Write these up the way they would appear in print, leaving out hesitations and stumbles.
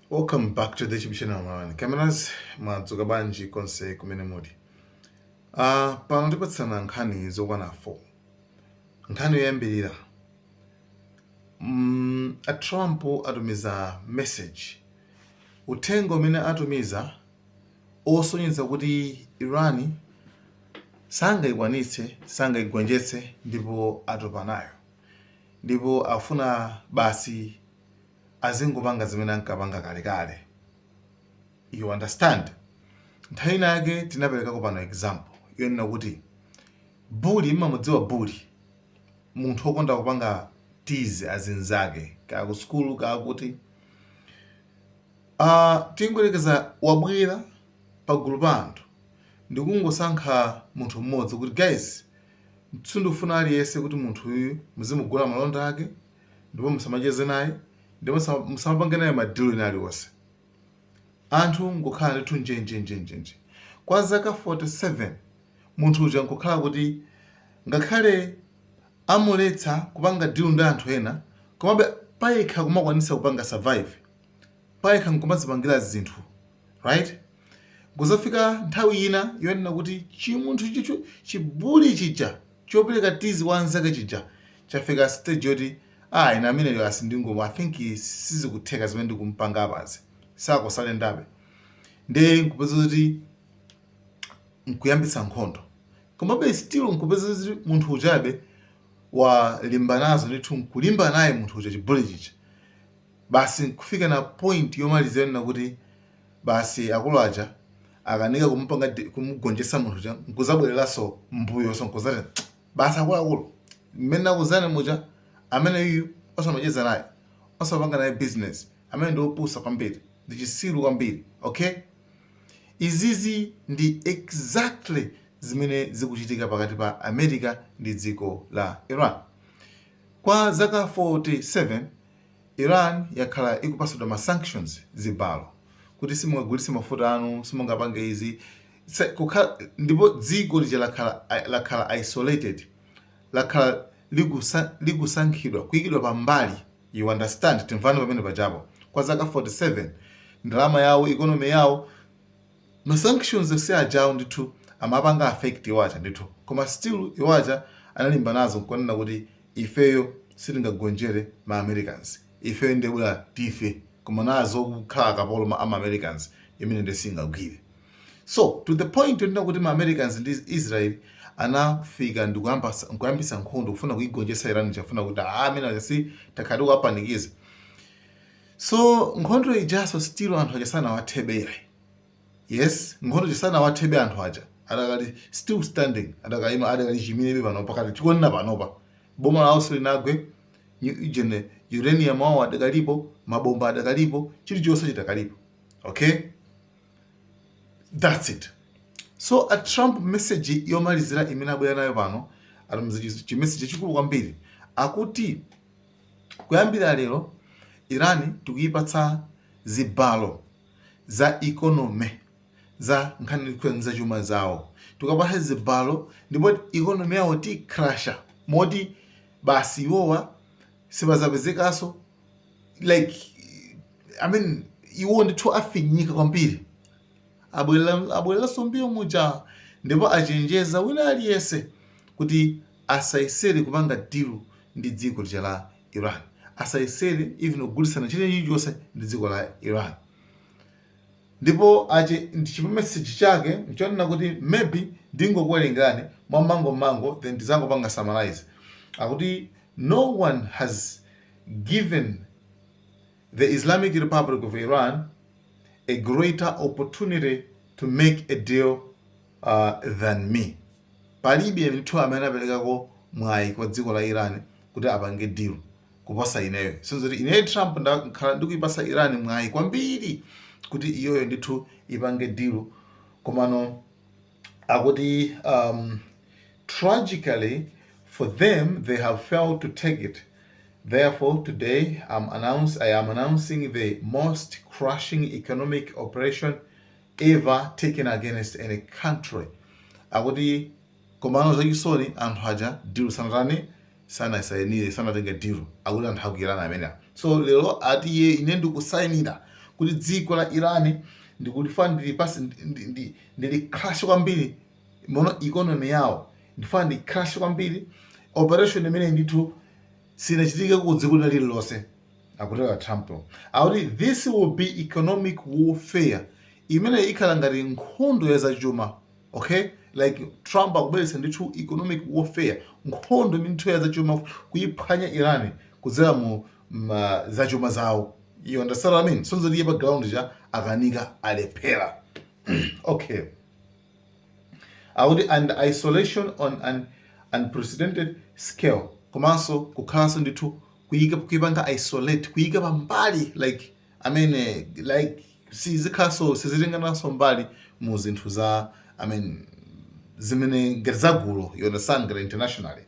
Welcome back to the YouTube channel Malawi Cameras. Mwadzuka bwanji konse kumene muli? Pano tipatsana nkhani zokwana 4. Nkhani yoyambirira, a Trump atumiza message, uthenga umene atumiza osonyeza kuti Iran sangayikwanitse, sangayigonjetse, ndipo atopa nayo, ndipo afuna basi azingopanga zimene ankapanga kalekale. You understand? Nthawi inake tinaperekako pano example yonena kuti bully, mmamudziwa bully, munthu wokonda kupanga tease azinzake, kaya ku sukulu, kaya kuti, tingoyerekeza wabwera pagulu pa anthu ndikungosankha munthu mmodzi kuti, "Guys, sindikufuna aliyense kuti munthu uyu muzimugula malonda ake, ndipo musamacheze naye, ndipo musamapange naye ma deal ena aliwonse." Anthu nkukhala ndithu njenjenjenjenje kwa zaka 47. Munthu uja nkukhala kuti ngakhale amuletsa kupanga deal ndi anthu ena, komabe payekha kumakwanisa kupanga survive payekha, nkumazipangira zinthu, right? Kuzafika nthawi ina yonena kuti chimunthu chicho, chi bully chija chopereka tease wa anzake chija, chafika stage yoti, "Ah, ine ameneyo asindingo, I think sizikutheka zimene ndikumpanga apazi, sakusalendabe." Nde nkupeza kuti nkuyambitsa nkhondo, komabe still nkupeza kuti munthu ujabe walimba nazo ndithu, nkulimba naye munthu uja, chi bully chija. Basi, nkufika na point yomaliza yonena kuti basi, akulu aja akanika kumupanga kumugonjetsa munthu uja, nkuzabwereranso mbuyo, so nkuzati, "Basi akuluakulu, mmene nakuzani muja, amene uyu osamacheza naye, osapanga naye business, amene ndi opusa kwambiri, ndi chisiru kwambiri." Okay, izizi ndi exactly zimene zikuchitika pakati pa America ndi dziko la Iran. Kwa zaka 47 Iran yakhala ikupasidwa ma sanctions, zibalo, kuti simungagulitse mafuta anu, simungapange izi. Ndipo dziko lija lakhala isolated, lakhala likusankhidwa, kuyikidwa pambali. You understand? Timvani pamene pajapo. Kwa zaka 47, ndalama yawo, economy yawo, ma sanctions onse ajawo ndithu amapanga affect iwacha ndithu, koma still iwacha analimba nazo nkuonena kuti ifeyo sitingagonjere ma Americans, ifeyo ndebwera tife, koma nazo kukhala akapolo ma ama Americans imene ndisingagwire. So to the point yonena kuti ma Americans ndi Israel anafika ndikuyambisa nkhondo kufuna kuigonjetsa Iran, chafuna kuti, ah, amene achasi takhala tikuwapanikiza. So nkhondo ijaso still anthu aja sanawathebe yayi. Yes, nkhondo tisanawathebe, anthu aja adakali still standing, adakayima, adakali chimirebe pano pakati tikonena panopa. Boma lawo silinagwe, ijene uranium wawo adakalipo, mabomba adakalipo, chilichonse chidakalipo. Okay, that's it. So a Trump, message yomalizira imene abwera nayo pano, atumiza chi message chikulu kwambiri. Akuti kuyambira lero Iran tikuyipatsa zibalo za economy, za nkhani za chuma zawo, tikapatsa zibalo ndipo economy yawo tikrasha moti basi iwowa sipazapezekanso. Like, I mean, iwo ndithu afinyika kwambiri, abwereranso mbuyo muja. Ndipo achenjeza wina aliyense kuti asayesere kupanga deal ndi dziko lija la Iran, asayesere even kugulitsana china chilichonse ndi dziko la Iran. Ndipo ache ndi message chake nchonena kuti, maybe ndingokuwerengani mwamangomango, then ndizangopanga summarize. Akuti, "No one has given the Islamic Republic of Iran a greater opportunity to make a deal than me." Palibe ndithu amene aperekako mwayi kwa dziko la Iran kuti apange deal kuposa ineyo. Sinzoti ineyo Trump ndakhala ndikuyipasa Iran mwayi kwambiri kuti iyoyo ndithu ipange deal. Komano akuti, "Tragically for them, they have failed to take it. Therefore, today I am announcing the most crushing economic operation ever taken against any country." Akuti komano zachisoni, anthu aja deal sanatani, sanasayinire, sanatenge deal, akuti anthu aku Iran amenewa. So lero ati iye, ine ndikusayinira Kuti dziko la Iran ndikulifuna ndilipase, ndili crash kwambiri mono economy yawo, ndifuna ndi crash kwambiri. Operation imene ndithu sinachitike ku dziko lina lililonse, akutero Trump. Akuti this will be economic warfare, imene ikhala ngati nkhondo ya zachuma, okay? Like Trump akubweretsa ndithu economic warfare, nkhondo ndithu ya zachuma, kuyiphwanya Iran kudzera mu zachuma zawo. You understand what I mean? Sonzo liye pa ground cha akanika, alephera, okay? Akuti and isolation on an unprecedented scale, komanso kukhalanso ndithu kuyika, kuyipanga isolate, kuyika pambali, like amene like sizikhalanso, sizitengananso mbali mu zinthu za, I mean, zimene ngati zagulu, you understand, ngati internationally.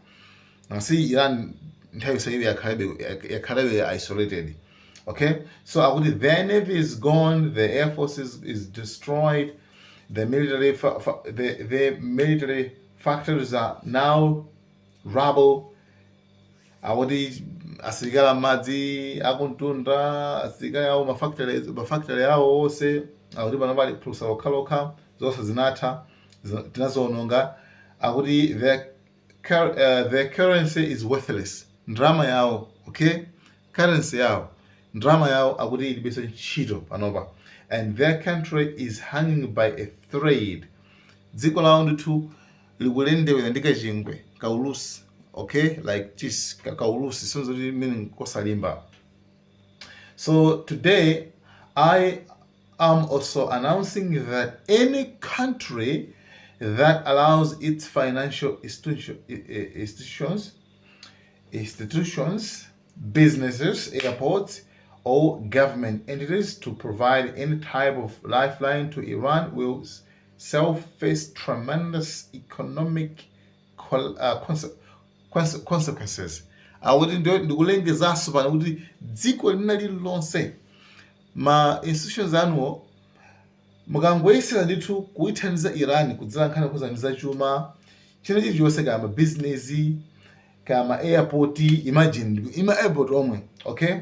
Si Iran nthawi yonse yakhalebe isolated, okay? So akuti their navy is gone, the air force is destroyed, the military factories are now rubble. Akuti asilikali amadzi, akuntunda, asilikali awo, mafactory awo onse, akuti pano pali phulusa lokhalokha, zonse zinatha, tinaziononga. Akuti their currency is worthless, ndalama yawo, okay, currency yawo, ndalama yawo akuti ilibenso ntchito panopa, and their country is hanging by a thread, dziko lawo ndithu likulendewera ndi kachingwe kaulusi, okay, like chis kaulusi, sonzoti meaning kosalimba. So today I am also announcing that any country that allows its financial institutions, businesses, airports, or government entities to provide any type of lifeline to Iran will self face tremendous economic consequences. Akuti ndikulengezanso pano kuti dziko lina lililonse, ma institutions anuwo, mukangoyesera ndithu kuyithandiza Iran kudzera nkhani kuza ndi zachuma, china chilichonse, kaya mabizinesi, kaya ma airport, imagine ima airport omwe, okay,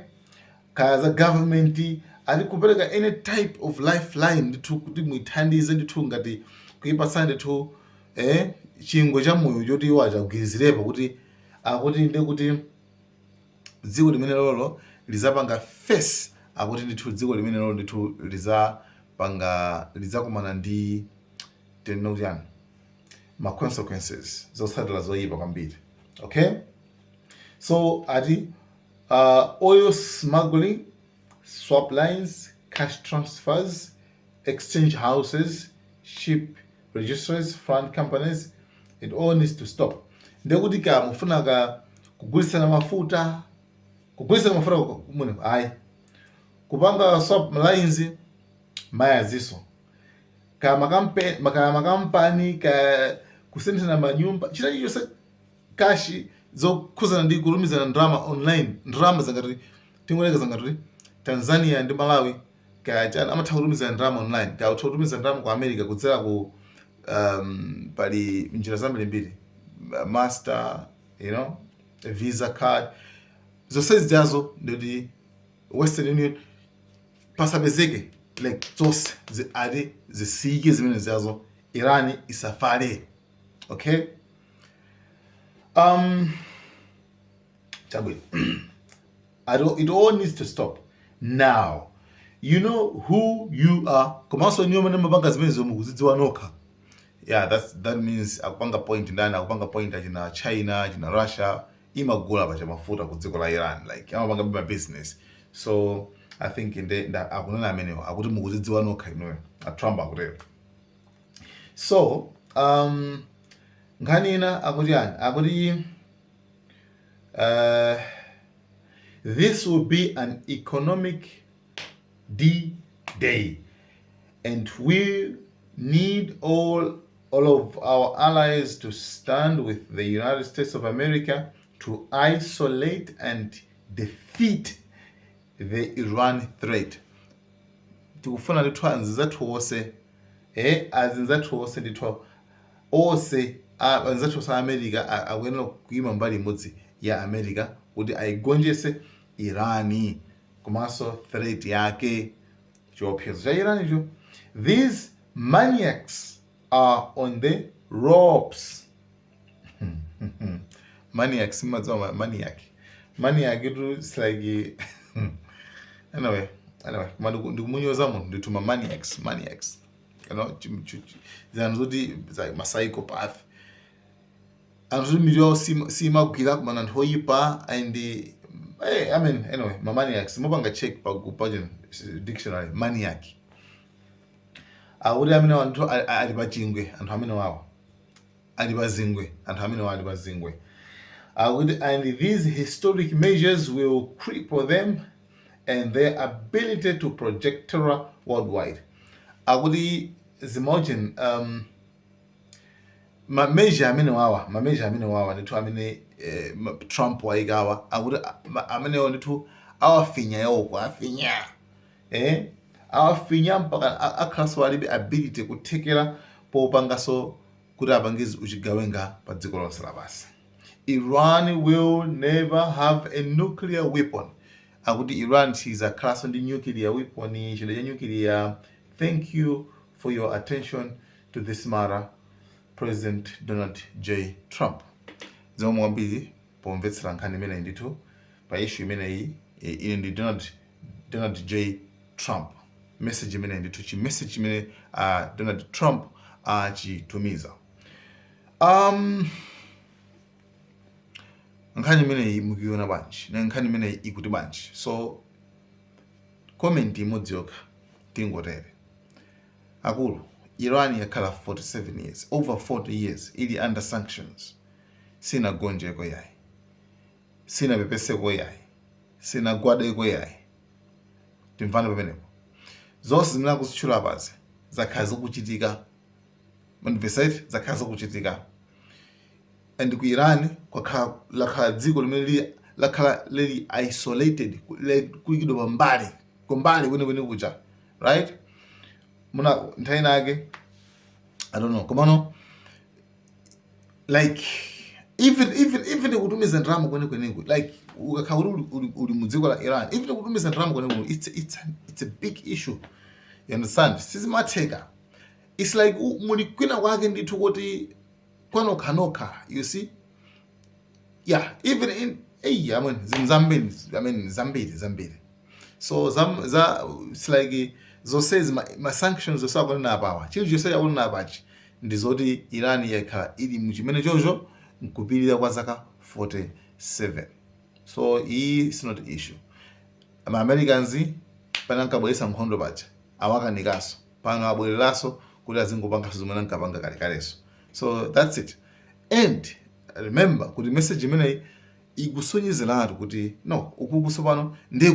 kaya za government, ali kupereka any type of lifeline ndithu kuti muithandize ndithu, ngati kuipatsa ndithu chingwe cha moyo choti iwo achagwirizirepo, kuti akuti ndi kuti dziko limene lolo lizapanga face, akuti ndithu dziko limene lolo ndithu lizapanga, lizakumana ndi tenokutiyani, ma consequences, zotsatira zoyipa kwambiri, okay? So ati oil smuggling, swap lines, cash transfers, exchange houses, ship registries, front companies, it all needs to stop. Ndekuti ka mufuna ka kugulitsana mafuta, kugulitsana mafuta mune ayi, kupanga swap lines mayaziso, ka makampani, ka kusinthana manyumba, china chilichonse, cash, zokhuzana ndi kulumizana ndalama online, ndalama zangati tingoleka zangati Tanzania ndi Malawi, kaya chani, amatha kulumizana ndalama online, kaya utha kutumiza ndalama ku America kudzera ku pali njira zambirimbiri, Master, Visa card, zonse zijazo, ndikuti Western Union, pasapezeke, like zonse ati zisiyike zimene zijazo, Iran isafale, okay? Chabwino. It all needs to stop now. You know who you are. Komanso niyo mene mapanga zimenezo mukuzidziwa nokha. Yeah, that means akupanga point ndani? Akupanga point achina China, achina Russia, imagula pacha mafuta ku dziko la Iran, like amapanga bima business. So I think inde akunena amenewo, akuti mukuzidziwa nokha inuyo, a Trump akutero. So nkhani ina akuti yani, akuti this will be an economic D-Day, and we need all of our allies to stand with the United States of America to isolate and defeat the Iran threat. Tikufuna ndithu anzathu onse, azinzathu onse ndithu, onse anzathu onse a America akuyenera kuyima mbali imodzi ya America kuti ayigonjese Irani komanso threat yake. Chiopsezo cha Iranicho. These maniacs are on the ropes. Maniacs, madziwa maniac. Maniac itu, it's like, anyway, koma ndikumunyoza munthu ndithu. Ma maniacs, zinthu zoti like ma psychopath, anthu zoti mitu yawo simagwira, koma anthu oyipa. And I mean, anyway, ma maniacs mupanga check pa dictionary, maniac. Akuti amene anthu ali pa chingwe, anthu amene wawo ali pa zingwe, anthu amene wawo ali pa zingwe. Akuti, "And these historic measures will cripple them and their ability to project terror worldwide." Akuti zimojin ma measure amene wawa, ma measure amene wawa ndithu amene Trump wayikawa, akuti amenewo ndithu awafinya yoko, afinya, awafinya mpaka akhalanso alibe ability, kuthekera popangaso kuti apange uchigawenga pa dziko lonse lapansi. "Iran will never have a nuclear weapon." Akuti Iran sizakhalanso ndi nuclear weapon, chida cha nuclear. "Thank you for your attention to this matter, President Donald J Trump." Zomwe kwambiri pomvetsera nkhani imeneyi ndithu pa issue imeneyi. Ine ndi Donald J Trump. Message imeneyi ndithu, chi message chimene Donald Trump achitumiza. Nkhani imeneyi mukuiona bwanji? Na nkhani imeneyi ikuti bwanji? So comment imodzi yokha tingotere: akulu, Iran yakhala 47 years, over 40 years ili under sanctions, sinagonjeko yayi, sinapepeseko yayi, sinagwadeko yayi. Timvane pamenepo. Zonse zimene akuzitchula apazi zakhala zikuchitika, mandimveseti, zakhala zikuchitika. And ku Iran kwakhala, lakhala dziko limene lakhala lili isolated, kuyikidwa pambali, kumbali kwenikweni kuja, right? Muna nthawi inake, I don't know, komano like even kutumiza ndalama kwenikweniko, like ukakhala kuti uli mu dziko la Iran, even kutumiza ndalama kwenikweni, it's a big issue, you understand? Sizimatheka. It's like muli kwina kwake ndithu kuti kwanokhanokha, you see? Yeah, even in, hey, I mean, zinthu zambiri, I mean, zambiri zambiri. So za, it's like zonsezi ma sanctions zonse akunena apawa, chilichonse chakunena apachi ndi zoti Iran yakhala ili muchimene chocho nkupirira kwa zaka 47. So iyi is not issue. Ama Americans pana ankabweretsa nkhondo paja, awakanikanso. Pano abwereranso kuti azingopanganso zimene ankapanga kalekaleso. So that's it. And remember kuti message imeneyi ikusonyezeratu kuti no, ukuku tsopano ndiye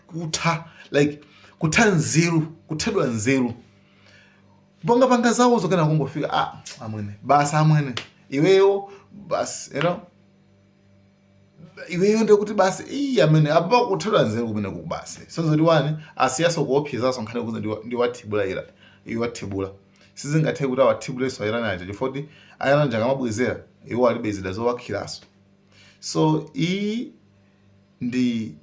kutha, like kutha nzeru, kuthedwa nzeru, kupangapanga zawozo, kana kungofika, ah, amwene, basi, amwene, iweyo basi, iweyo ndikuti basi iyi amene apa kuthedwa nzeru kumene kuku basi. Sozoti wani asiyaso kuopsezaso nkhani kuza ndi wathibula ira, iwe wathibula. Sizingathe kuti awathibulenso Airani aja, chifukwa kuti Airani aja akamabwezera, iwo alibe zida zowakhiraso. So iyi ndi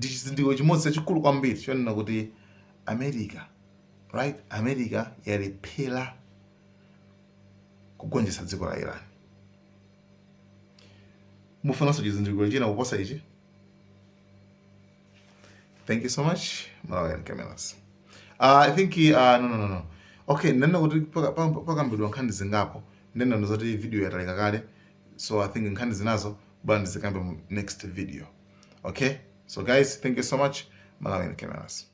chizindikiro chimodzi chachikulu kwambiri chonena kuti America, right, America yalephera kugonjetsa dziko la Iran. Mufunanso chizindikiro china kuposa ichi? Thank you so much. Malawian Cameras. I think no, okay, ndinena kuti pakambidwa nkhani zingapo. Ndinena zoti video yatalika kale, so I think nkhani zinazo bwana ndizikambe mu next video. Okay, so guys, thank you so much. Malawian Cameras.